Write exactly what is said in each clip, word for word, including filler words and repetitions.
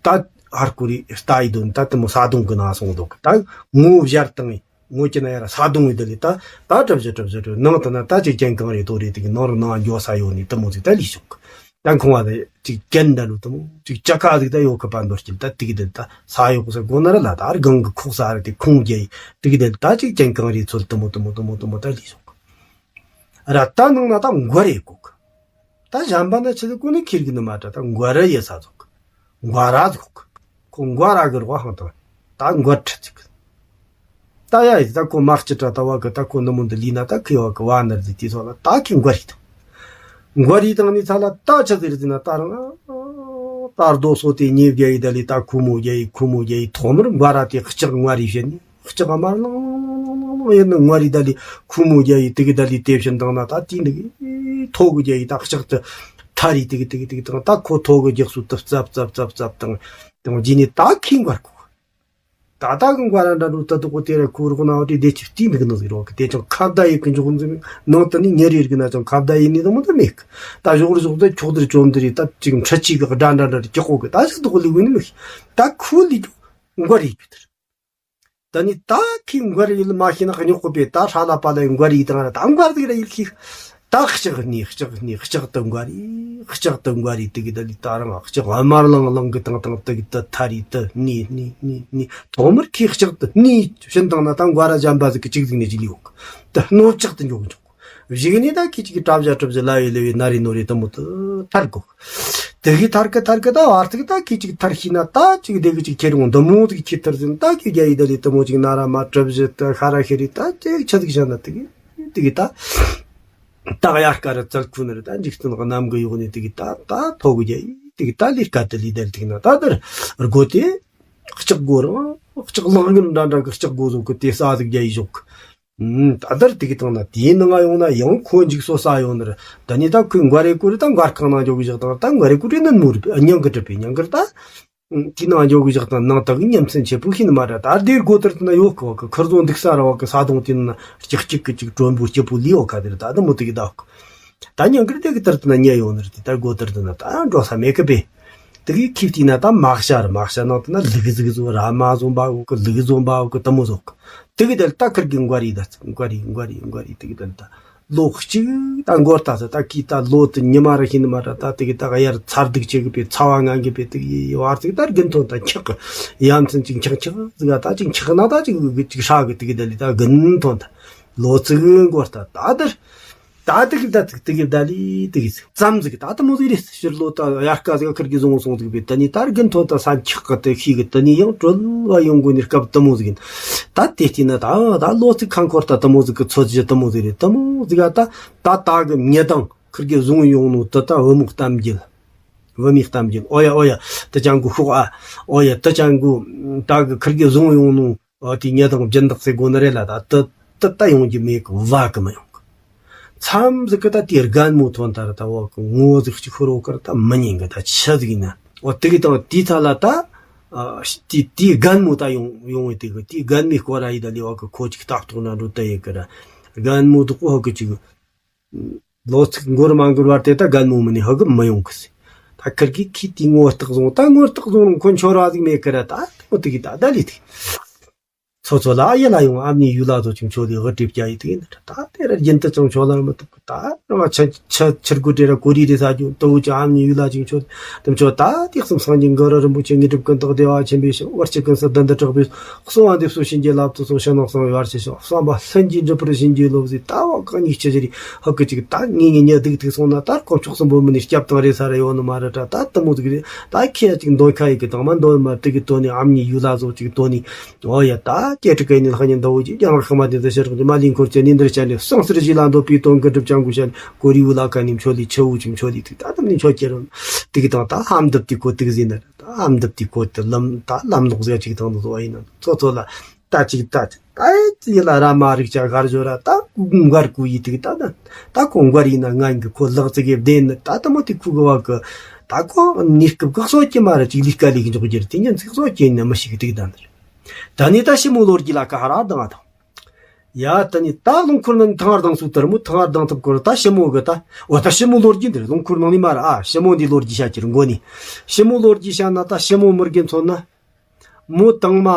ད་ཧར་ཀོ་རི་ལྟ་ཡི་དོན་ད་དེ་མོ་ས་དོང་གི་ནང་སོང་འདུག་ད་ངོ་བཞར་བཏང་ངོ་ཅི་ན་ཡར་ས་དོང་ཡི་དེ་ལས་ད་ད་གྲབ་བཞི་གྲབ་བཞི་གྲབ་ནང་དུ་ན་ད་ཅིག་ཅན་གང་རེད་དོ་རེད་དེ་གི་ནང་རུ་ནང་འགྱོ་ས་ཡོད་ནི་དེ་མོ་ཟིག་ད་ལས་ཤོག་ད་ཁོང་བ་དེ་ཅིག་ཅན་ད་ལུ་དེ་མོ་ཅིག་ཅ་ཀ་ཟིག་ད་ཡོད་གི་པ་འདོར་སྐྱིད་ད་དེ་གི་དེ་ད་ས་ཡོད་གི་ས་སྒོ་ན་ར་ལ་ད་ཨར་གང་གི་ཁོག་ས་རེད་དེ་ཁོང་རྒྱ་ཡི་དེ་གི་དེ་ད་ཅིག་ཅན་གང་རེད་ཚོད་དེ་མོ་དེ་མོ་དེ་མོ་དེ་མོ་ད་ལས་ཤོག་ར་ད་ནང་ན་ད་མགོ་རེད་གོ་གི་ད་གཞན་པ་ན་ཆི་ཟིག་གོ་ནི་ཁིར་གི་ནི་མ་ད་ད་མགོ་ར་ཡི་ས་ཟོག་གི་མགོ་ར་ཟོག་གི་ཁོ་མགོ་ར་གི་རོ་ཧང་ད་ད་མགོ་ཁྲི་ཚིག་གི་ད་ཡ་ཡི་ད་ཁོ་མ་སྤྱི་དྲ་ད་བ་གི་ད་ཁོ་ནི་མོ་འདི་ལི་ན་ད་ཁི་བ་གི་བ་ནར་ཟིག་དེ་ཚོ་ལ་ད་ཁི་མགོ་རི་ད་མགོ་རི་དང་ནི་ཚ་ལ་ད་ཆི་ཟིག་རི་ཟིག་ན་ད་རང་ད་རྡོ་སོ་དེ་ཉེ་བརྒྱ་ཡི་ད་ལི་ད་ཁུ་མོ་རྒྱ་ཡི་ཁུ་མོ་རྒྱ་ཡི་ཐོག་མར་མགོ་ར་དེ་ལྕགས་མགོ་རི་བྱེད་ནི། ལྕགས་དམར་ལང་ལང་ལང་ལང་ཡིན་ནི་མགོ་རི་ད་ལི་ཁུ་མོ་རྒྱ་ཡི་དེ་གི་ད་ལི་དེ་བཞིན་དང་ན་ད་དེ་འདི་གི་ཐོ་གི་རྒྱ་ཡི་ད་ལྕགས་དུ་ཐ་རི་དེ་གི་དེ་གི་དེ་གི་དང་ད་ཁོ་ཐོ་གི་རྒྱགས་སུ་དུ་རྩབ་རྩབ་རྩབ་རྩབ་དང་དང་རྗེས་ནས་ད་ཁི་མགོ་ར་ཁུ། ད་ད་གི་མགོ་ར་འདྲ་འགྲོ་ད་དུ་ཁོ་དེ་ར་ཁུ་རོག་ན་འོ་དེ་དེ་ཅིག་དེ་འདི་གི་ནང་ཟིག་རོག་གི་དེ་ཅང་ཁ་བརྡ་ཡི་གི་འཇོག་འཛིན་ནང་དུ་ནི་ཉེ་རེ་རིག་ན་ཅང་ཁ་བརྡ་ཡི་ནི་དང་མོ་ད་མེད་གི་ད་ཞོག་རེ་ཞོག་ད་ཁྱོག་དེར་བཅོམ་དེ་རེ་ད་ཅིག་འཕྲུལ་ཆས་གི་སྒྲ་འདྲ་འདྲ་རེ་ཀྱག་གོ་གི་ད་ཞིག་དུ་ལི་གི་ནི་མི་ཤི་ད་ཁུ་ལི་གི་མགོ་རི་གི་དེར། ད་ནི་ད་ཁི་མགོ་རི་ཡིན་མ་ཤེས་ན་ཉོག་གོ་པས་ད་ཧྲ་ལ་པ་ལ་ཡི་མགོ་རི་དང་ར་ད་མགོ་རི་ར་ཡིན་ཁི། ད་ལྕགས་ནི་ལྕགས་ནི་ལྕགས་དུ་མགོ་རི་ལྕགས་དུ་མགོ་རི་དེ་གི་ད་ལི་ད་རང་ལྕགས་དམར་ལང་ལང་གི་དང་དང་དེ་གི་ད་ཐ་རི་ད་ནི་ནི་ནི་ནི་ཐོག་མར་ཁི་ལྕགས་དུ་ནི་བྱིན་དང་ན་ད་མགོ་ར་འཇམ་པ་ཟིག་གི་ཅིག་ཟིག་ནི་ཅི་ལི་འོག་ད་སྣོད་ལྕགས་དུ་འཇོག་འཇོག་གཞིག་ནི་ད་ཁི་ཅིག་གི་གྲབ་བྱ་གྲབ་བྱ་ལ་ཡི་ལེ་བའི་ན་རི་ནོ་རི་དུ་མོ་དུ་ཐར་གོ་དེ་གི་ཐར་གི་ཐར་གི་ད་བར་ཐིག་ད་ཁི་ཅིག་ཐར་ཤི་ན་ད་ཅིག་དེ་གི་ཅིག་ཁྱེར་འོང་འདི་མོ་ཟིག་ཁྱེར་ཐར་ཟིན་ད་ཁི་རྒྱ་ཡི་ད་ལི་དུ་མོ་ཅིག་ན་ར་མ་གྲུབ་བཞི་ད་ཤ་ར་ཤི་རི་ད་ཅིག་ཆ་ཟིག་བྱ་ན་དེ་གི་དེ་གི་ད་ད་ག་ཡར་ཀ་ར་ཙལ་ཁུ་ནི་རི་ད་འཇིག་རྟེན་གི་གནམ་གི་ཡོག་ནི་དེ་གི་ད་ད་ཐོ་གི་རྒྱ་ཡི་དེ་གི་ད་ལི་ཀ་ད་ལི་ད་ལི་ཐིག་ན་ད་དར་སྒོ་དེ་ལྕགས་སྒོ་རང་ལྕགས་ལག་ངན་འདྲ་འདྲ་གི་ལྕགས་སྒོ་ཟོ་གི་དེ་ས་ཟིག་རྒྱ་ཡི་ཞོག་ད་ལྟར་དེ་གི་སྟེང་ན་དེའི་ནང་ང་ཡོང་ན་ཡང་ཁོ་འཇིགས་སོ་ས་ཡོང་ནར། ད་ནི་ད་ཁོས་མགོ་རེ་ཀུ་རེ་ད་མགོ་ཁང་ནང་འཇོག་གི་བཞག་དང་ད་མགོ་རེ་ཀུ་རེ་ནི་མོ་རེ་སྙིང་གི་གྲུབ་པའི་སྙིང་གར་ད་དེའི་ནང་འཇོག་གི་བཞག་དང་ནང་དག་གི་ཉམས་སེམས་ཆེ་པོ་ཤིན་མ་ར་ད་སྡེ་སྒོ་ལྟར་དུ་ན་ཡོད་ཀི་བ་ཀི་ཁུར་བཟོ་འདུག་ས་ར་བ་ཀི་ས་དོང་དེ་ན་ལྕགས་གཅིག་གི་གཅིག་གྲོན་པོ་སྐྱིད་པོ་ལི་ཡོད་ཁ་དེ་ར་ད་ད་མོ་དེ་གི་ད་ད་སྙིང་གར་དེ་གི་ལྟར་དུ་ན་ཉལ་ཡོང་ནར་དེ་ད་སྒོ་ལྟར་དུ་ན་ད་འགྲོ་ས་མེད་ཀི་པེ། དེ་གི་ཁྱིབ་དེ་ན་ད་མག་ཤ་ར་མག་ཤ་ནང་དུ་ན་ལུག་ཟིག་བཟོ་ར་མ་བཟོ་འབའ་འོ་གི་ལུག་བཟོ་འབའ་འོ་གི་དུ་མོ་བཟོ་གི། དེ་གི་དེ་ལ་ད་ཁིར་གི་མགོ་རི་ད་མགོ་རི་མགོ་རི་མགོ་རི་དེ་གི་དེ་ལ་ད་ལོ་གཅིག་ད་མགོ་ལྟ་ས་ད་ཁི་ད་ལོ་དུ་ཉི་མ་ར་ཤི་ནི་མ་ར་ད་དེ་གི་ད་ག་ཡར་ཚར་སྡུག་ཆེ་གི་པའི་ཚ་བ་ངན་གི་པའི་དེ་གི་བར་ཚིག་ད་རྒན་ཐོན་ད་འཁྱག་གི་ཡ་མཚན་ཅིག་འཁྱག་འཁྱག་ཟིག་ད་ཅིག་འཁྱག་ན་ད་ཅིག་ཅིག་ཧྲ་གི་དེ་གི་དེ་ལི་ད་རྒན་ཐོན་ད་ལོ་ཚིག་མགོ་ལྟ་ད་དེར། ད་དེ་གི་ད་དེ་གི་ད་ལི་དེ་གི་ཙམ་ཟིག་ད་དེ་མོ་ཟིག་རེད། ཕྱིར་ལོ་ད་དབྱར་ཁ་ཟིག་ཁིར་གི་བཟུང་སོང་ཟིག་པས་ད་ནི་ད་རྒན་ཐོན་ད་ས་འཁྱག་གི་ད་ཤི་གི་ད་ནི་ཡང་གྲོལ་བ་ཡོང་དགོས་ནི་སྐབས་དེ་མོ་ཟིག་ཡིན། ད་དེ་བལྟས་ན་ད་ད་ལོ་ཚིག་ཁ་འཁོར་ད་དེ་མོ་ཟིག་གི་ཚོད་གཞི་དེ་མོ་ཟིག་རེད། དེ་མོ་ཟིག་ག་ད་ད་ད་གི་མྱི་དང་ཁིར་གི་བཟུང་ཡོང་ནོ་ད་ད་བུ་མོ་གཏམ་རྒྱུད། བུ་མོའི་གཏམ་རྒྱུད། ཨོ་ཡ་ཨོ་ཡ་ད་ཅང་གུ་ཤོག་ཨ། ཨོ་ཡ་ད་ཅང་གུ་ད་གི་ཁིར་གི་བཟུང་ཡོང་ནོ། ཨོ་དེ་ཉེ་དང་སྦྱིན་བདག་ཟེར་དགོས་ནི་རེད་ལ་ད་དེ་དེ་ད་ཡོང་རྒྱུ་མེད་གི་བ་གི་མི་ཡོང་གི། མཚམས་ཟིག་གི་ད་དེ་རྒན་མོ་ཐོན་ད་ར་ད་བ་གི་ངོ་ཟིག་གཅིག་ཤོར་བ་ཀར་ད་མི་ཉན་གི་ད་ཆི་ཟིག་ཡིན་ན། ཨོ་དེ་གི་དང་དེའི་ཐད་ལ་ད་ཨ་དེ་དེ་རྒན་མོ་ད་ཡོང་ཡོང་བའི་དེ་གི་དེ་རྒན་མོའི་སྐོར་ར་ཡི་ད་ལས་བ་གི་ཁོ་ཅིག་ལྟ་རྟོག་ན་འགྲོ་ད་ཡི་གི་ར་རྒན་མོ་དུ་ཀོ་ཧོ་གི་ཅིག་ལོ་ཚིགས་འགོར་མ་འགོར་བར་དེ་ད་རྒན་མོ་མི་ནི་ཧ་གི་མི་ཡོང་གི་སི། ད་ཁིར་གི་ཁི་དེ་ངོ་རྟགས་བཟུང་ད་ངོ་རྟགས་བཟུང་རུང་ཁོ་འཆོར་བ་ཟིག་མེད་ཀི་ར་ད་དེ་མོ་དེ་གི་ད་ད་ལི་དེ། ཚོ་ཚོ་ལ་ཨ་ཡེ་ལ་ཡོང་ཨ་མྱེས་ཡུལ་ལ་ཚོ་ཅིང་ཆོ་ལི་ཧི་གྲིབ་རྒྱ་ཡི་དེ་ཡིན་ད་ད་དེ་ར་རྒྱུན་དུ་ཅང་ཆོ་ལ་མི་ཐུབ་གི་ད་རང་ཆ་ཆ་ཆིར་གུ་དེ་ར་གོ་རི་རི་ས་རྒྱུ་ཏོ་བུ་ཅི་ཨ་མྱེས་ཡུལ་ལ་ཅིང་ཆོ་དེ་མཆོ་ད་དེ་གསུམ་སངས་རྒྱས་གུ་རུ་རིན་པོ་ཆེ་དངོས་གྲུབ་ཀུན་བཏགས་བདེ་བ་ཆེན་པོའི་ཞིང་བར་ཆད་ཀུན་སེལ་བདུད་འདུལ་དྲག་པོའི་གསང་བ་འདེབས་སོ་བྱིན་གྱིས་བརླབ་ཏུ་གསོལ། ཕྱི་ནང་གསང་བའི་བར་ཆད་ཞི་བ་གསང་བ་ལྷུན་གྱིས་འགྲུབ་པར་བྱིན་གྱིས་རློབས་ཟེར། ད་བ་གང་ཉིད་ཆི་ཟེར་ཧ་གི་ཅིག་ད་ངེད་ངེད་ཉལ་སྡུག་ཐུག་སོང་ན་ད་དཀོན་མཆོག་གསུམ་པོ་མི་ནི་སྐྱབས་དང་རེ་ས་ར་ཡོད་ནི་མ་རེད་ད་ད་དེ་མོ་ཟིག་རེད། ད་ཁྱེད་ཅིག་འདོན་ཁ་ཡི་གི་དང་མ་འདོན་མ་དེ་གི་དོན་ནི་ཨ་མྱེས་ཡུལ་ལ་ཚོ་ཅིག་དོན་ནི་ཨོ་ཡ་ད་སྐྱེ་ཕྲི་གའི་ནི་ལྷ་ཉིན་ཟླ་བོ་ཅིག་རྒྱང་ལ་ཤི་མ་དེ་ཚོ་ཕྱིར་རོགས་ཀྱི་མ་ལིང་འཁོར་གྱི་ནི་འདིར་བྱ་ནི་གསང་ཟེར་གཞི་ལ་འདོད་པའི་དོན་ཀུན་འགྲུབ་ཅང་གུ་བྱ་ནི་གོ་རི་བུ་ལ་ཁ་ནི་མཆོད་ལི་ཆུ་བོ་ཅིག་མཆོད་ལི་དེ་ད་དམ་ནི་མཆོད་ཀྱི་རོ་དེ་གི་དང་ད་ཧམ་འདབ་དེ་གོ་དེ་གི་ཟིན་ན། ཨ་མདུན་དེ་ཁོ་དེ་ལམ་ད་ལམ་ལོག་ཟེར་ཅིག་དང་དུ་བཟོ་བ་ཡིན་ན་ཚོ་ཚོ་ལ་ད་ཅིག་ད་ཅིག་ད་ཅི་ཡི་ལ་ར་མ་རིག་ཅག་གར་བཞོ་ར་ད་མགར་ཀུ་ཡི་དེ་ད་ད་ད་ཁོ་མགར་ཡིན་ན་ང་གི་ཁོ་ལག་ཙི་གེ་བདེན་ནི་ད་ད་མོ་དེ་ཁུ་གི་བ་གི་ད་ཁོ་ནི་སྐབས་གི་གསོ་ཀྱི་མ་ར་ཅིག་ལི་ཀ་ལི་གི་འཇོག་རྒྱུ་ར་དེ་ཉན་ཚིག་གསོ་ཀྱི་ནི་མི་ཤིག་དེ་ད་ནི་ད་ནི་ད་ཤི་མོ་ལོར་གྱི་ལ་ཀ་ཧ་ར་དང་ང་དང་། ཡ་ད་ནི་ད་རླངས་འཁོར་ནང་ཐང་ཨར་དང་སུ་ལྟར་མོ་ཐང་ཨར་དང་ཐུབ་སྐོར་ད་ཞི་མོ་གི་ད་འོ་ད་ཞི་མོ་ལོ་རྒྱུས་འདིར་རླངས་འཁོར་ནང་ནི་མ་ར་ཨ་ཞི་མོ་འདི་ལོ་རྒྱུས་བཤད་ཀྱི་ར་མགོ་ནི་ཞི་མོ་ལོ་རྒྱུས་བཤད་ན་ད་ཞི་མོ་མི་རྒན་མཚོན་ན་མོ་དང་མ་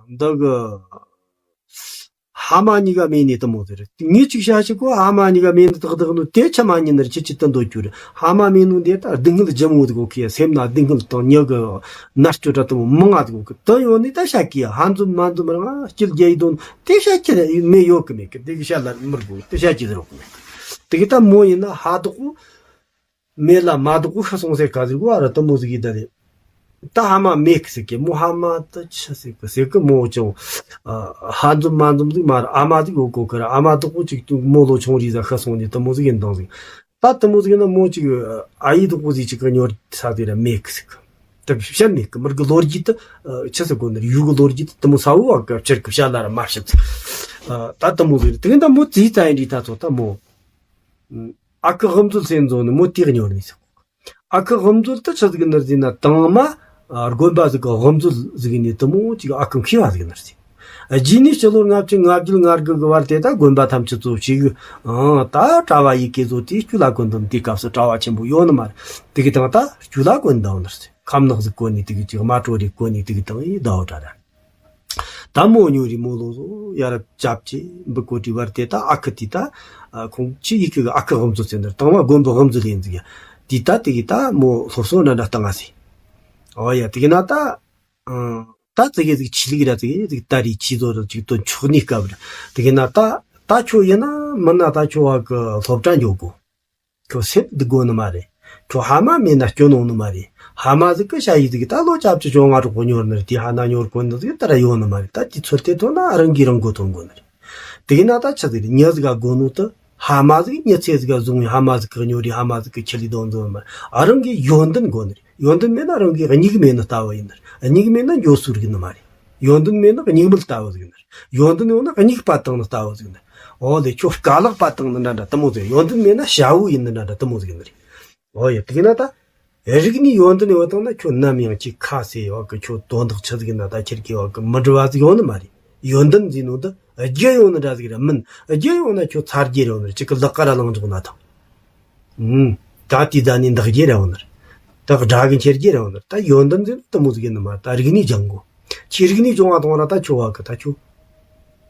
འདི་གི་ཕ་མ་གཉིས་ཀ་མེད་ནི་དུ་མོ་ཟེར། ངས་ཅིག་བཤད་ཤིག་གོ་ཕ་མ་གཉིས་ཀ་མེད་ནི་དག་དག་ནོ་དེ་ཆ་མ་ཉིན་ནར་ཁྱི་ཅི་ཏན་དོ་གྱུར། ཕ་མ་མེད་ནོ་དེ་ད་སྡུག་བསྔལ་ལྗིད་མོ་དུ་གོ་ཁི་སེམས་ན་སྡུག་བསྔལ་དང་མྱི་གི་མནར་གཅོད་ར་དུ་མོ་མང་ང་དུ་གོ་ཁི་དུ་ཡོད་ནི་ད་བཤད་ཀི་ཧ་འཛོམས་མ་འཛོམས་རང་སྐྱིད་རྒྱ་ཡི་དོན་དེ་བཤད་ཀི་ར་མེད་ཡོད་གི་མེད་གི་དེ་གི་བཤད་ལ་མི་དགོ་དེ་བཤད་ཀི་ཟེར་རོག་གི་མེད་གི་དེ་གི་ད་མོ་ཡིན་ན་ཧ་དོག་གོ་མེད་ལ་མ་དོག་གོ་ཤི་སོང་ཟེར་ག་ཟེར་གོ་ཨ་ར་དུ་མོ་ཟིག་གི་ད་རེད། ད་ཕ་མ་མེད་གི་ཟེར་གི་མོ་ཕ་མ་ད་ཆི་ཟེར་གི་ཟེར་གི་མོ་ཅུང་ཨ་ཧ་འཛོམས་མ་འཛོམས་ཟིག་མ་ར་ཨ་མ་ཟིག་ཡོད་གོ་གི་ར་ཨ་མ་དོག་གོ་ཅིག་ཏུ་མོ་ལོ་ཆུང་རིས་ཟ་ཤི་སོང་ནི་དུ་མོ་ཟིག་ཡིན་དང་ཟིག་ད་དུ་མོ་ཟིག་ཡིན་ན་མོ་ཅིག་ཨ་ཡི་དོག་གོ་ཟིག་ཅིག་གི་ཉོར་ས་དེ་ར་མེད་གི་ཟེར་གི་ད་བཤད་མེད་གི་མི་ར་གི་ལོ་རྒྱུས་དུ་ཆི་ཟེར་གོ་ནི་ར་ཡུ་གི་ལོ་རྒྱུས་དུ་དུ་མོ་ས་བོ་བ་གི་ཕྱིར་གི་བཤད་ལ་ར་མ་བཤད་ད་དུ་མོ་ཟིག་དེ་གི་ད་མོ་ཙི་ཙ་ཡིན་རིས་ད་ཚོ་ད་མོ། ཨ་ཁུ་དབུ་མཛད་སེམས་རྫོང་ནི་མོ་དེ་ཉོར་ནས་སོང་། ཨ་ཁུ་དབུ་མཛད་དུ་ཆི་ཟིག་ནར་ཟིན་ན་དང་མ་དགོན་པ་ཟིག་གི་དབུ་མཛད་ཟིག་ནས་དུ་མོ་ཅིག་ཨ་ཁུ་མཁས་པ་ཟིག་ནར་ཟིན། རྗེས་ནས་སྤྱི་ལོ་ལྔ་བཅུ་ང་བརྒྱད་ང་དགུ་གི་བར་དེ་ད་དགོན་པ་ཐམས་ཅད་གཙོ་ཞིག་ཨང་ད་གྲྭ་བ་ཡི་གེ་བཟོ་དེ་སྐྱུ་ལ་གོན་དུ་དེ་སྐབས་སུ་གྲྭ་བ་ཆེན་པོ་ཡོད་ནི་མ་རེད་དེ་གི་དང་ད་སྐྱུ་ལ་གོན་དང་ནར་ཟིན་ཁམ་ནག་ཟིག་གོན་ནས་དེ་གི་ཅིག་དམར་དྲོ་རེ་གོན་ནས་དེ་གི་དང་ཡི་ཟླ་བ་གྲྭ་ར། ད་མོ་ཉོ་རི་མོ་ལོ་ཟོ་ཡར་ཅབ་ཅེ་འབུ་ཀོ་ཏི་བར་དེ་ད་ཨ་ཁུ་དེ་ད་ཁོང་ཅི་ཡི་ཁུ་ཨ་ཁུ་དབུ་མཛད་ཟེར་ནར་དང་མ་དགོན་པ་དབུ་མཛད་ལེན་ཟིག་ཡ་དེ་ད་དེ་གི་ད་མོ་སློབ་གསོ་འདྲ་འདྲ་བཏང་ང་ཟེར། ཨོ་ཡ་དེ་གི་ན་ད་ད་ཙི་གེ་ཟིག་ཆི་ལིག་ར་ཙི་གེ་ཟིག་ད་རི་ཆི་ཟོ་ར་ཅིག་དོན་ཆོག་ནི་སྐབས་ར་དེ་གི་ན་ད་ད་ཁྱོད་ཡིན་ན་མིན་ན་ད་ཁྱོད་བ་གི་སློབ་གྲྭ་འཇོག་གོ་ཁྱོད་སེམས་འདི་དགོས་ནི་མ་རེད། ཁྱོད་ཕ་མ་མེད་ན་སྐྱོན་ནོ་ནི་མ་རེད། ཕ་མ་ཟིག་གི་ཞ་ཡི་ཟིག་ད་ལོ་སྐྱབས་ཀྱི་བཅོ་ལྔ་རོགས་པོ་ཉོར་ནི་རེད་དེ་ཧ་ན་ཉོར་གོ་ནི་ཟིག་ད་ར་ཡོད་ནི་མ་རེད། ད་དེ་ཚོད་དེ་ཐོན་ན་རང་གིས་རང་མགོ་ཐོན་དགོས་ནི་རེད། དེ་ཡིན་ན་ད་ཆི་ཟིག་རེད་མྱི་ཟིག་ག་དགོས་ནོ་ད་ཕ་མ་ཟིག་མྱི་ཚེ་ཟིག་ག་བཟུང་བའི་ཕ་མ་ཟིག་གི་ཉོ་རེད་ཕ་མ་ཟིག་གི་ཁྱི་ལི་དོན་བཟོ་ནི་མ་རེད། རང་གིས་ཡོན་ཏན་དགོས་ནི་རེད། ཡོན་ཏན་མེད་ན་རང་གིས་སྙིགས་མེད་ནི་ལྟ་བུ་ཡིན་ནི་རེད། སྙིགས་མེད་ན་འགྱོ་སུ་རིག་ནི་མ་རེད། ཡོན་ཏན་མེད་ན་སྙིགས་མེད་ལྟ་བུ་ཟིག་ནི་རེད། ཡོན་ཏན་ཡོད་ན་སྙིགས་པ་དང་ནི་ལྟ་བུ་ཟིག་ནི་རེད། འོ་ལེ་ཁྱོད་དཀའ་ལག་པ་དང་ནི་འདྲ་འདྲ་དུ་མོ་ཟིག་ཡོན་ཏན་མེད་ན་ཞ་བོ་ཡིན་ནི་འདྲ་འདྲ་དུ་མོ་ཟིག་ནི་རེད། འོ་ཡ་དེ་ན་ད་རིག་གནས་ཡོན་ཏན་ཡོད་དང་ན་ཁྱོད་ནམ་ཡང་ཅིག་ཁ་ཟེར་ཡོད་གི་ཁྱོད་དོན་དག་ཆི་ཟིག་ན་ད་ཁྱེར་གི་ཡོད་གི་མི་འགྲུབ་བ་ཟིག་ཡོད་ནི་མ་རེད། ཡོན་ཏན་ཟིག་ནོ་ད་རྒྱུ་ཡོད་ནི་འདྲ་ཟིག་ར་མིན་རྒྱུ་ཡོད་ན་ཁྱོད་ཚ་རྒྱུ་ར་ཡོད་ནི་རེད་ཅིག་གི་ལག་ཀ་ར་ལང་འཇོག་ན་ཐང་། ད་དེ་ད་ནི་འདག་རྒྱུ་ར་ཡོད་ནི་རེད། ད་དགྲ་གི་འཁྱེར་རྒྱུ་ར་ཡོད་ནི་རེད། ད་ཡོན་ཏན་ཟིག་ནོ་དུ་མོ་ཟིག་ཡིན་ནི་མ་རེད། ད་རིག་གནས་སྦྱང་དགོ་ཁྱེད་རིག་གནས་སྦྱོང་བ་གཏོང་ར་ད་ཁྱོད་བ་གི་ད་ཁྱོད།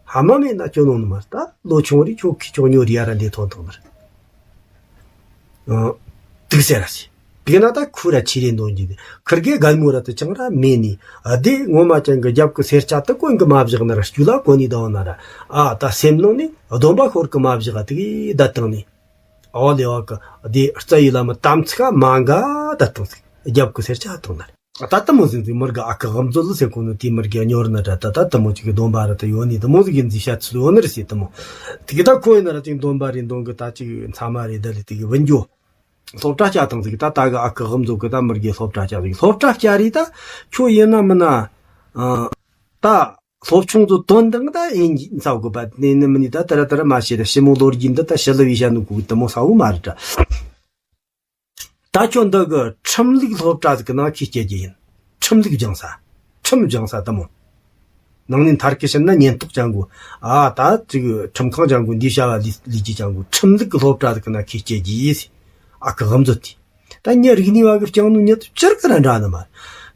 ཕ་མ་མེད་ན་སྐྱོ་ནོ་ནི་མ་རེད། ད་ལོ་ཆུང་རིགས་ཁྱོད་ཁི་ཁྱོད་ཉོ་རི་ཡ་ར་འདི་ཐོན་ཐོན་མ་རེད། ཨ། དུག་ཟེར་ར་སི། དེ་ན་ད་ཁུ་ར་ཆི་རེ་འདོན་གྱི་ནི་ཁིར་གེ་གལ་མོ་ར་དུ་ཅང་ར་མེད་ནི། ཨ་དེ་ངོ་མ་ཅན་གི་རྒྱབ་ཀྱི་སེར་སྐྱ་དུ་གོན་གི་མ་བཞག་ན་ར་སྐྱུ་ལ་གོན་ནི་དང་ན་ར། ཨ་ད་སེམས་ནང་ནི་སྡོམ་པ་ཤོར་གི་མ་བཞག་དུ་གི་ད་བཏང་ནི། ཨོ་ལེ་བ་གི་དེ་རྩ་ཡི་ལ་མི་དམ་ཚིག་མ་འགའ་ད་བཏང་ཚིག་རྒྱབ་ཀྱི་སེར་སྐྱ་བཏང་ན་ར། ད་ལྟ་མོ་ཟིན་ཟིན་མི་རྒ་ཨ་ཁུ་དབུ་མཛད་ལ་ཟེར་གོ་ནོ་དེ་མི་རྒ་ཉོར་ན་འདྲ་ད་ད་ལྟ་མོ་ཅིག་གི་སྡོམ་པ་ར་ད་ཡོད་ནི་ད་མོ་ཟིག་གི་འཛི་ཤ་ཚུལ་ཡོད་ནི་རེད་ཟེར་ད་མོ། དེ་གི་ད་ཁོ་ཡིན་ན་ར་ཅིག་སྡོམ་པ་རེད་འདོན་གི་ད་ཅིག་མཚམས་མ་རེད་ད་ལི་དེ་གི་བུན་འགྱོ། སློབ་གྲྭ་བསྐྱལ་དང་ཟིག་ད་ད་གི་ཨ་ཁུ་དབུ་མཛད་གི་ད་མི་རྒ་སློབ་གྲྭ་བསྐྱལ་ཟིག་སློབ་གྲྭ་བསྐྱལ་རེད་ད་ཁྱོད་ཡིན་ན་མིན་ན། ད་སློབ་ཆུང་ཚོ་དོན་དང་ད་ཨེ་འཚབ་དགོས་པ་ནི་ནི་མིན་ནི་ད་ད་ར་ད་ར་མ་བྱེད་ད་ཞི་མོ་ལོ་རྒྱུས་འདི་ད་ཞི་ལི་བའི་ཞྭ་ནུ་གུ་གི་ད་མོ་ས་བོ་མ་རེད་ད། ད་ཁྱོད་འདི་གི་ཁྲིམས་ལུགས་སློབ་གྲྭ་ཟིག་གི་ནང་ཁྱེད་སྐྱེལ་རྒྱུ་ཡིན། ཁྲིམས་ལུགས་སྦྱང་ས། ཁྲིམས་སྦྱང་ས་དུ་མོ། ནང་ནས་མཐར་ཁི་ཕྱིན་ན་ཉེན་རྟོག་ཅང་གོ་ཨ་ད་ཅིག་ཁྲིམས་ཁང་ཅང་གོ་འདི་བྱ་བ་ལས་ལས་ཀྱི་ཅང་གོ་ཁྲིམས་ལུགས་སློབ་གྲྭ་ཟིག་གི་ནང་ཁྱེད་སྐྱེལ་རྒྱུ་ཡིན། ཨ་ཁུ་དབུ་མཛད་དེ། ད་ཉ་རིག་གནས་བ་གི་སྐྱང་ནུ་ཉ་དུ་ཅིར་ཀ་ར་འདྲ་ནི་མ།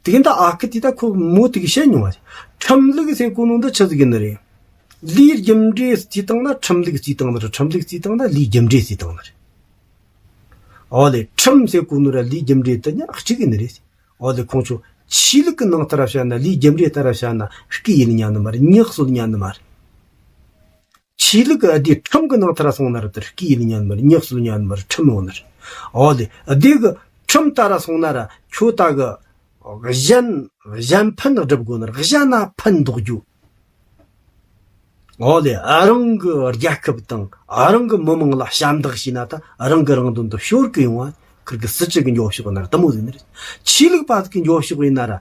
དེ་གིན་ད་ཨ་ཁུ་དེ་ད་ཁོ་མོ་དེ་གི་བཤད་མྱོང་བ་རེད། ཁྲིམས་ལུགས་ཟེར་གོ་ནོ་འདི་ཆི་ཟིག་ཡིན་ནི་རེད། ལས་རྒྱུ་འབྲས་རྩིས་བཏང་ན་ཁྲིམས་ལུགས་རྩིས་བཏང་ནི་རེད། ཁྲིམས་ལུགས་རྩིས་བཏང་ན་ལས་རྒྱུ་འབྲས་རྩིས་བཏང་ནི་རེད། ཨོ་ལེ་ཁྲིམས་ཟེར་གོ་ནོ་ར་ལས་རྒྱུ་འབྲས་དེ་ཉག་གཅིག་ཡིན་ནི་རེད། ཨོ་ལེ་ཁོང་ཚོ་ཆོས་ལུགས་ཀྱི་ནང་ལྟར་བཤད་ན་ལས་རྒྱུ་འབྲས་ལྟར་བཤད་ན་སྐུ་ཡིན་ཉན་ནི་མ་རེད། ཉག་གསོད་ཉན་ནི་མ་རེད། ཆོས་ལུགས་ཀྱི་ཨ་དེ་ཁྲིམས་ཀྱི་ནང་ལྟར་སོང་ན་ར་དེར་སྐུ་ཡིན་ཉན་ནི་མ་རེད། ཉག་གསོད་ཉན་ནི་མ་རེད། ཁྲིམས་ཡོང་ནི་རེད། ཨོ་ལེ་ཨ་དེ་གི་ཁྲིམས་ལྟར་སོང་ན་ར་ཁྱོད་ད་གི་གཞན་གཞན་ཕན་སྒྲུབ་དགོས་ནི་རེད། གཞན་ན་ཕན་འདོགས་རྒྱུ། འོ་ལེ། རང་གི་རྒྱལ་ཁབ་དང་རང་གི་མི་མང་ལ་ཞབས་འདེགས་བྱས་ན་ད་རང་གི་རང་དོན་དུ་ཤོར་གི་ཡོང་བ། ཁིར་གི་སྲིད་སྤྱི་གི་འགྱོ་ཕྱོགས་ཡིན་ན་ར་དེ་མོ་ཟིག་ནི་རེད། ཆོས་ལུགས་པ་ཟིག་གི་འགྱོ་ཕྱོགས་ཡིན་ན་ར་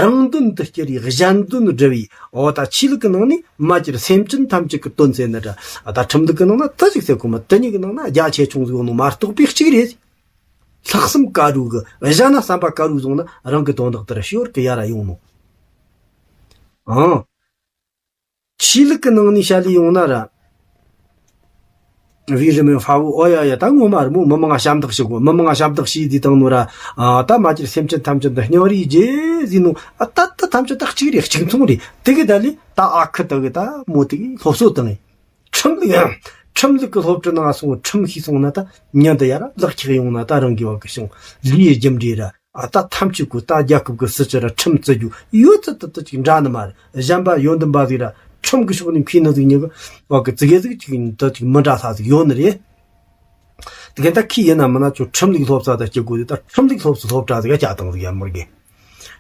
རང་དོན་དུ་སྐྱུར་བའི་གཞན་དོན་སྒྲུབ་པའི་འོ་ད་ཆོས་ལུགས་གི་ནང་ནས་མ་གྱུར་སེམས་ཅན་ཐམས་ཅད་ཀྱི་དོན་ཟེར་ནི་ར། ད་ཁྲིམས་ལུགས་གི་ནང་ན་དེ་ཟིག་ཟེར་གོ་མ། དེ་གཉིས་གི་ནང་ན་རྒྱ་ཆེ་ཆུང་ཟིག་ཡོད་ནོ་མ་གཏོགས་པའི་གཅིག་རེད། ལྷག་བསམ་དཀར་རུ་གི་གཞན་ན་བསམ་པ་དཀར་རུ་བཟུང་ན་རང་གི་དོན་དག་དེ་ར་ཤོར་གི་ཡ་ར་ཡོང་ནོ། ཨང་། ཆོས་ལུགས་ཀྱི་ནང་ནས་བཤད་ལས་ཡོང་ན་ར། བི་རི་མེན་ཧྥ་བུ་ཨོ་ཡ་ཡ། ད་ངོ་མ་ར་མོ་མི་མང་ང་ཞབས་འདེགས་ཞུ་གོ། མི་མང་ང་ཞབས་འདེགས་ཞུས་དུས་དང་ནོ་ར། ཨ་ད་མ་ཅིར་སེམས་ཅན་ཐམས་ཅད་འདི་སྙིང་རུས་རྗེ་ཟིན་ནོ། ཨ་ད་ད་ཐམས་ཅད་ད་གཅིག་རེད། གཅིག་མཚུངས་རེད། དེ་གི་ད་ལས་ད་ཨ་ཁུ་དེ་གི་ད་མོ་དེ་གི་སློབ་གསོ་བཏང་ངས། ཁྲིམས་ལུགས་ཁྲིམས་ལུགས་ཀྱི་སློབ་གྲྭ་ནང་སོང་ཁྲིམས་ཤེས་སོང་ན་ད་ཉིན་དུ་ཡར་ལག་ཁྱེར་ཡོང་ན་ད་རང་གི་བ་གི་བྱུང་ལུས་རྒྱུ་འབྲས་ར། ཨ་ད་ཐམས་ཅད་ཀོ་ད་རྒྱལ་ཁབ་ཀྱི་སྲིད་སྤྱི་ར་ཁྲིམས་བརྩི་རྒྱུ་ཡོད་ཚད་དུ་དུ་ཅིག་འདྲ་ནི་མ་རེད། གཞན་པ་ཡོན་ཏན་པ་ཟིག་ར་ཁྲིམས་ཀྱི་ཕྱོགས་ནས་མཁས་ནི་ཟིག་ཉི་གི་བ་གི་ཙི་གེ་ཟིག་ཅིག་དུ་ཅིག་མི་འདྲ་ས་ཟིག་ཡོད་ནི་རེད། དེ་ག་ད་ཁི་ཡིན་ན་མིན་ན་ཅོ་ཁྲིམས་ལུགས་སློབ་ས་ད་སྐྱེ་དགོས་དེ་ད་ཁྲིམས་ལུགས་སློབ་ས་སློབ་གྲྭ་ཟིག་ག་བཅའ་བཏང་ཟིག་ཡ་མི་དགེ།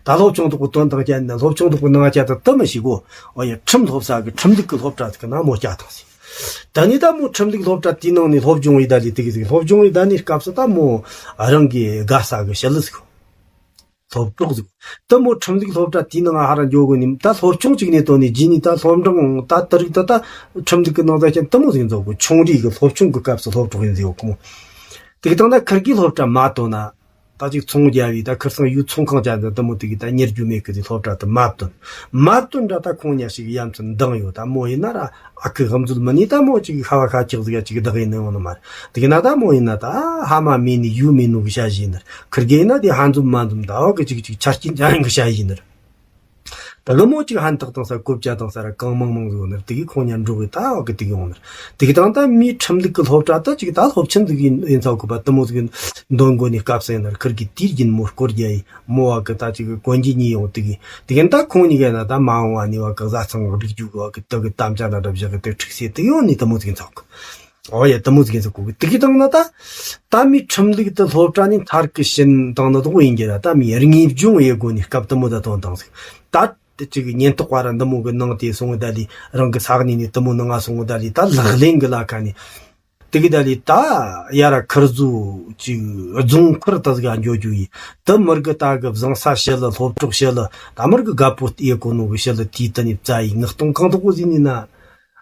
ད་སློབ་ཆུང་དག་པོ་དོན་དང་བཅད་ནས་སློབ་ཆུང་དག་པོ་ནང་བཅད་དུ་དུ་མི་ཤེས་གོ། ཨོ་ཡ་ཁྲིམས་སློབ་ས་གི་ཁྲིམས་ལུགས་ཀྱི་སློབ་གྲྭ་ཟིག་གི་ནང་མོ་བཅའ་བཏང་ཟིག་ད་ནི་ད་མོ་ཁྲིམས་ལུགས་སློབ་གྲྭ་དེའི་ནང་ནས་སློབ་སྦྱོང་ཡི་ད་ལས་དེ་གི་ཟིག་སློབ་སྦྱོང་ཡི་ད་ནི་སྐབས་སུ་ད་མོ་རང་གི་དགའ་ས་གི་ཞི་ལི་ཟིག་སློབ་གྲོགས་ཟིག་ད་མོ་ཁྲིམས་ལུགས་སློབ་གྲྭ་དེའི་ནང་ཧ་ར་འཇོག་གོ་ནི་ད་སློབ་ཆུང་གཅིག་ནས་དོན་ནི་རྗེས་ནས་ད་སློབ་འབྲིང་ད་དུ་རིག་ད་ད་ཁྲིམས་ལུགས་ཀྱི་ནང་ད་ཅན་དུ་མོ་ཟིག་འཛོག་གོ། ཆུང་རིགས་གི་སློབ་ཆུང་གི་སྐབས་སུ་སློབ་གྲོགས་ཡིན་ཟིག་ཡོད་གོ། དེ་གི་དང་ད་ཁིར་གི་སློབ་གྲྭ་མ་དོན་ན། ད་ཅིག་ཚོང་རྒྱག་བའི་ད་ཁིར་ཚང་ཡུལ་ཚོང་ཁང་ཅན་དུ་དུ་མོ་དེ་གི་ད་གཉེར་རྒྱུ་མེད་གི་དེ་སློབ་གྲྭ་དུ་མ་བཏོན། མ་བཏོན་འདྲ་ད་ཁོང་ཉ་ཞིག་ཡ་མཚན་འདང་ཡོད། ད་མོ་ཡིན་ན་ར་ཨ་ཁུ་གམ་འཛུལ་མི་ནི་ད་མོ་ཅིག་ཁ་བ་ཁ་ཅིག་ཟིག་ཡ་ཅིག་བདག་ཡིན་ནི་ཡོང་ནི་མ་རེད། དེ་གི་ན་ད་མོ་ཡིན་ན་ད་ཧ་མ་མེད་ནི་ཡུ་མེད་ནོ་གི་བྱ་བཞིན་ནི་རེད། ཁིར་གེ་ཡིན་ན་དེ་ཧ་འཛུམ་མ་འཛུམ་ད་བ་གི་ཅིག་ཅིག་ཆ་རྐྱེན་ཅན་གི་བྱ་བཞིན་ནི་རེད། ད་གི་མོ་ཅིག་ཧན་ཐག་དང་ས་གོ་བཅའ་དང་ས་ར་གང་མང་མང་ཟིག་ཡོང་ནི་རེད། དེ་གི་ཁོང་ཉ་འགྲོ་གི་ད་བ་གི་དེ་གི་ཡོང་ནི་རེད། དེ་གི་དང་ད་མིའི་ཁྲིམས་ལུགས་གི་སློབ་གྲྭ་ད་ཅིག་ད་སློབ་ཆེན་ཟིག་ཡིན་ཡིན་ཚ་གི་པ་དུ་མོ་ཟིག་ཡིན། འདོན་གོ་ནི་སྐབས་སུ་ཡིན་ན་ཁིར་གི་དུས་རྒྱུན་མོ་སྐོར་རྒྱ་ཡི་མོ་བ་གི་ད་ཅིག་གི་གོན་རྒྱུ་གཉིས་ཡོང་དེ་གི་དེ་གི་ད་ཁོང་གཉིས་ཀ་ན་ད་མ་འོངས་བ་ནི་བ་གི་བཟའ་ཚང་སྒྲིག་རྒྱུ་གི་བ་གི་དུ་གི་དམ་བཅའ་ན་འདྲ་བཞག་གི་དེ་ཁྲིག་སེ་དེ་ཡོང་ནི་དུ་མོ་ཟིག་ཡིན་ཚ་གི་ཨོ་ཡ་དུ་མོ་ཟིག་ཡིན་ཚ་གི་དེ་གི་དང་ན་ད་ད་མིའི་ཁྲིམས་ལུགས་དུ་སློབ་གྲྭ་ནི་མཐར་གི་ཕྱིན་དང་ནི་དོག་ཡིན་གྱི་ར། ད་མིའི་དངོས་སྦྱོང་ཡེ་གོ་ནི་སྐབས་དུ་མོ་ད་དོན་དང་ཟིག་ད་དེ་ཅིག་གི་ཉེན་རྟོག་པ་ར་འདི་མོ་གི་ནང་དེ་སོང་ད་ལི་རང་གི་ས་གནས་ནས་དུ་མོ་ནང་ང་སོང་ད་ལི་ད་ལག་ལེན་གི་ལ་ཁ་ནི་དེ་གི་ད་ལི་ད་ཡ་ར་ཁིར་ཟོ་ཅིག་རྫོང་ཁུར་ད་ཟིག་ག་འགྱོ་རྒྱུ་ཡི་དུ་མིར་གི་ད་གི་བཟང་ས་ཞི་ལི་སློབ་གྲོགས་ཞི་ལི་ད་མིར་གི་དགའ་པོ་ཡེ་གོ་ནོ་གི་ཞི་ལི་དེའི་དུ་ནི་བཙའ་ཡི་ངག་གཏོང་གང་དོག་གོ་ཟིན་ནི་ན།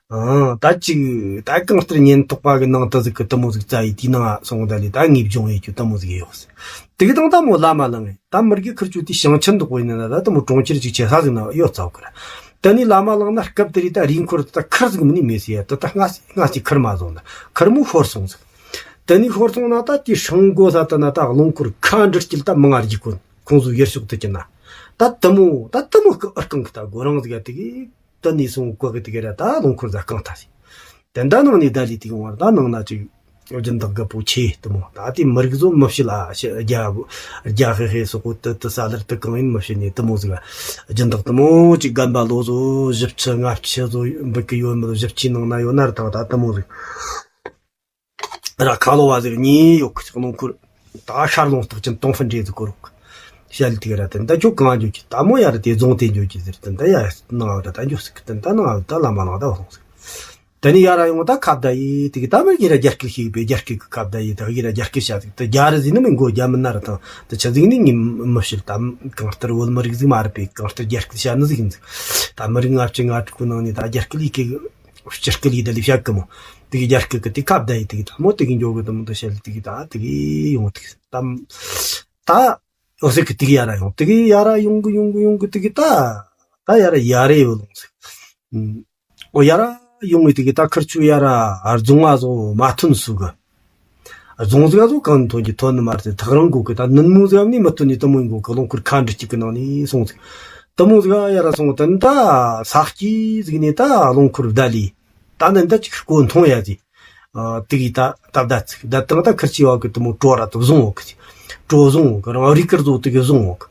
ཨང་། ད་ཅིག་ད་གང་ལྟར་ཉེན་རྟོག་པ་གི་ནང་དུ་ཟིག་གི་དུ་མོ་ཟིག་བཙའ་ཡི་དེའི་ནང་སོང་ད་ལི་ད་ངེས་སྦྱོང་ཡེ་རྒྱུ་དུ་མོ་ཟིག་ཡོད་ཟིག་དེ་གི་དང་ད་མོ་བླ་མ་ལངས་ངེ་ད་མི་རྒྱུ་ཁིར་ཆུ་དེ་ཞིང་ཆེན་འདུག་པོ་ཡིན་ན་ད་དུ་མོ་གྲོང་ཁྱེར་ཅིག་ཆེ་ས་ཟིག་ན་ཡོད་ཚ་གི་ར། ད་ནི་བླ་མ་ལངས་ན་སྐབས་དེ་རི་ད་རི་འཁོར་ད་ཁིར་ཟིག་མི་ནི་མེད་ཟེ་ཡ་ད་ད་སྔ་སྔ་ཅིག་ཁིར་མ་བཟུང་ད་ཁིར་མོ་ཤོར་སོང་ཟིག་དེ་ནི་ཤོར་སོང་ན་ད་དེ་ཧྲང་གོ་ས་ད་ན་ད་རླངས་འཁོར་ཁ་འདྲི་སྐྱིལ་ད་མི་ང་རྒྱུག་གོ་ཁོང་ཚོ་ཡུལ་ཕྱོགས་དུ་ཅི་ན་ད་དུ་མོ་ད་དུ་མོ་སྐུ་ཨར་རྐང་གི་ད་སྒོ་རང་ཟིག་ཡ་དེ་གི་དེ་ནས་སོང་བཀོད་གི་དེ་ག་ར་ད་རླངས་འཁོར་ཟ་རྐང་ཐ་སི། དེ་འདྲ་ནང་ནས་ད་ལི་དེ་གི་བར་ད་ནང་ན་ཅིག་སྦྱིན་བདག་རྒད་པོ་ཆེ་དུ་མོ་ད་དེ་མི་རིགས་ཚོ་མི་ཕྱི་ལ་ཤི་རྒྱ་རྒྱ་ཧེ་ཧེ་སོག་གོ་དུ་དུ་ས་ལར་དུ་གང་ཡིན་མི་ཕྱི་ནས་དུ་མོ་ཟིག་སྦྱིན་བདག་དུ་མོ་ཅིག་རྒན་པ་ལོ་ཟོ་བཞི་བཅུ་ལྔ་བཅུ་ཟོ་འབུད་གི་ཡོད་མི་བཞི་བཅུའི་ནང་ན་ཡོད་ན་ར་ད་ད་དུ་མོ་ཟིག་ར་ཁ་ལོ་བ་ཟིག་གཉིས་ཡོད་གི་ཅིག་རླངས་འཁོར་ད་ཤར་ལུང་རྟགས་ཅན་ཏོང་ཧྥན་འདྲེ་ཟིག་གོ་རོག་ཤ་ལི་དེ་ག་ར་དེ་འདྲ་ཁྱོད་གང་འགྱོ་གི་ད་མོ་ཡ་ར་དེ་རྫོང་དེ་འགྱོ་གི་ཟེར་དེ་འདྲ་ཡ་ནང་བ་ད་འགྱོ་ཟིག་གི་དེ་འདྲ་ནང་བ་ད་བླ་མ་ནང་ད་བ་སོང་ཟིག་དེ་ནི་ཡ་ར་ཡོང་ད་ཁ་བརྡ་ཡི་དེ་གི་ད་མི་གི་ར་རྒྱ་སྐད་ཤེས་པའི་རྒྱ་སྐད་གི་ཁ་བརྡ་ཡི་ད་གི་ར་རྒྱ་སྐད་བཤད་ཟིག་དེ་རྒྱ་རི་ཟིག་ནི་མི་མགོ་རྒྱ་མི་ན་ར་དང་དེ་ཆ་ཟིག་ནི་ངི་མི་བཤད་ད་གང་ལྟར་བོད་མི་རིགས་ཟིག་མ་རེད་པས་གང་ལྟར་རྒྱ་སྐད་བཤད་ནི་ཟིག་ཡིན་ཟིག་ད་མི་རིགས་ལྔ་བཅུ་ང་དྲུག་གི་ནང་ནས་ད་རྒྱ་སྐད་ཡི་གི་སྤྱིར་སྐད་ཡིག་དེ་ལས་བཤད་གི་མོ། དེ་གི་རྒྱ་སྐད་གི་དེ་ཁ་བརྡ་ཡི་དེ་གི་ད་མོ་དེ་གི་འཇོག་གི་དུ་མོ་དུ་བཤད་དེ་གི་ད་དེ་གི་ཡོང་དེ་གི་ད་ད་ཡོད་སྲིད་གི་དེ་གི་ཡ་ར་ཡོང་དེ་གི་ཡ་ར་ཡོང་གི་ཡོང་གི་ཡོང་གི་དེ་གི་ད་ད་ཡ་ར་ཡ་རེ་ཡོད་ལོང་སྲིད། ཨོ་ཡ་ར་ཡོང་གི་དེ་གི་ད་ཁིར་ཆུ་ཡ་ར་རྫོང་བ་བཟོ་མ་ཐོན་སུ་གི་རྫོང་ཟིག་ཨ་ཟོ་གང་ཐོན་གྱི་ཐོན་ནི་མ་རེད། ཐག་རང་གོ་གི་ད་ནུན་མོ་ཟིག་ཨ་ནི་མི་ཐོན་ནི་དུ་མོ་ཡིན་གོ་གི་རླངས་འཁོར་ཁ་འདྲི་གཅིག་གི་ནང་ནས་སོང་ཟིག་དུ་མོ་ཟིག་ཨ་ཡ་ར་སོང་དན་ད་ས་སྐྱི་ཟིག་ནས་ད་རླངས་འཁོར་བདའ་ལི་ད་ནན་ད་ཅིག་སྐོ་མཐོང་ཡ་ཟིག་དེ་གི་ད་ད་བདའ་ཚིག་བདའ་དང་ད་ཁིར་ཆི་བ་གི་དུ་མོ་གྲོ་ར་དུ་བཟུང་འོ་གི་ཟིག་གྲོ་བཟུང་འོ་གི་རང་རི་ཀིར་ཟོ་དུ་གི་བཟུང་འོ་གི་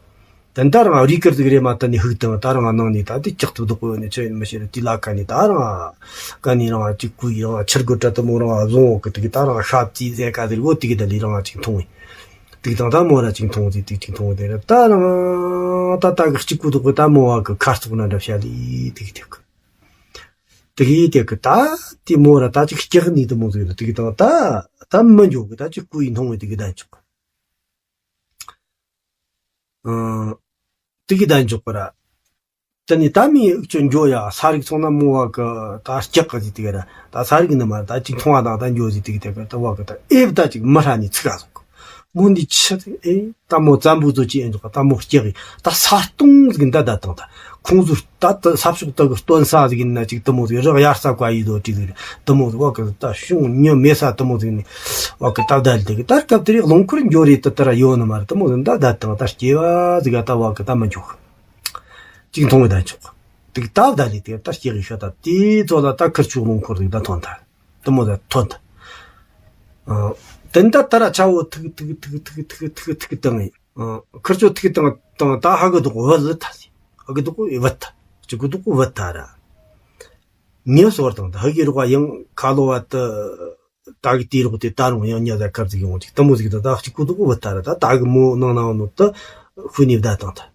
དེ་ད་རང་རིག་ཀིར་ཟིག་རེད་མ་ད་ནི་ཧུག་དང་ད་རང་ནང་ནས་ད་དེ་ལྕགས་ཐུབ་དོག་པོ་ནས་ཆོས་མི་ཤེས་རེད། དེ་ལ་ཀ་ནས་ད་རང་ཀ་ནས་རང་གཅིག་གུ་ཡི་རང་ཆིར་གོ་གྲ་དུ་མོ་རང་བཟུང་འོག་གི་དེ་གི་ད་རང་ཤ་བཙིས་ཟེ་ཀ་ཟེར་གོ་དེ་གི་ད་ལི་རང་གཅིག་མཐོང་བས་དེ་གི་དང་ད་མོ་ར་གཅིག་མཐོང་ཟིག་དེ་གཅིག་མཐོང་དེ་ར་ད་རང་ད་ད་གི་གཅིག་གུ་དོག་པོ་ད་མོ་བ་གི་ཁ་རྩོག་ན་འདྲ་བྱ་ལི་དེ་གི་དེ་གི་དེ་གི་དེ་གི་ད་དེ་མོ་ར་ད་ཅིག་སྐྱག་ནི་དུ་མོ་ཟིག་རེད། དེ་གི་དང་ད་ད་མི་འཇོག་གི་ད་ཅིག་གུ་ཡི་མཐོང་བས་དེ་གི་ད་ཆོག་ཨང་། དེ་གི་ད་འཇོག་པ་ར། དེ་ནི་ད་མི་ཡུག་ཆོ་འཇོ་ཡ་ས་རིག་ཚོང་ན་མོ་བ་གི་ད་སྐྱག་གི་ཟིག་དེ་ག་ར། ད་ས་རིག་ནི་མ་ད་ཅིག་མཐོང་བ་དང་ད་འཇོ་ཟིག་དེ་གི་དེ་ག་ད་བ་གི་ད་ཨེབ་ད་ཅིག་མི་ཧྲ་ནི་ཚིག་ག་སོང་གི། མོ་འདི་ཆི་ཟིག་ཨེ། ད་མོ་བཙན་པོ་ཚོ་ཅི་ཨེ་འཇོག་ད་མོ་སྐྱེ་གི་ད་ས་སྟོང་ཟིག་འདའ་ད་བཏང་། ད་ཁོང་ཚོ་ད་ད་ས་ཕྱོགས་ད་གི་སྟོན་ས་ཟིག་ཡིན་ན་ཅིག་དུ་མོ་ཟིག་རི་གཡར་ས་བཀའ་ཡི་དོ་ཅིག་ཟིག་དུ་མོ་ཟིག་བ་གི་ད་གཞུང་ཉི་མེད་ས་དུ་མོ་ཟིག་ནི་བ་གི་ད་བདའ་ལི་དེ་གི་ད་སྐབས་དེ་རིང་རླངས་འཁོར་འགྱོ་རེད། ད་ད་ར་ཡོད་ནི་མ་རེད། དུ་མོ་ཟིག་འདའ་ད་བཏང་། ད་སྐྱེ་བ་ཟིག་ག་ད་བ་གི་ད་མི་འཇོག་ཅིག་མཐོང་བའི་ད་ཆོག་དེ་གི་ད་བདའ་ལི་དེ་ད་སྐྱེ་གི་ཤོད། ད་དེ་ཚོ་ལ་ད་ཁིར་ཆོ་རླངས་འཁོར་ཟིག་ད་ཐོན་ད། དུ་མོ་ཟིག་ཐོན་ད། ཨ། དེ་འདྲ་ད་ར་ཆ་བོ་ཐུག་ཐུག་ཐུག་ཐུག་ཐུག་ཐུག་ཐུག་བཏང་ངས། ཨ། ཁིར་ཆོ་ཐུག་བཏང་བཏང་ད་ཧ་གི་དུག་བུད་ལི་ཐ་སི། ཧ་གི་དུག་བུད་ཐ། གཅིག་གི་དུག་བུད་ཐ་ར། ངས་སོར་དང་ད་ཧ་གི་རོགས་ཡང་ཁ་ལོ་བ་ད་ད་གི་དེ་རོགས་དེ་ད་རུང་ཡང་ཉ་ཟ་ཁར་ཟིག་ཡོང་ཅིག་དུ་མོ་ཟིག་ད་ད་གཅིག་གི་དུག་བུད་ཐ་ར། ད་ད་གི་མོ་ནང་ནང་ནོ་ད་ཤུ་ནི་བདའ་བཏང་ད།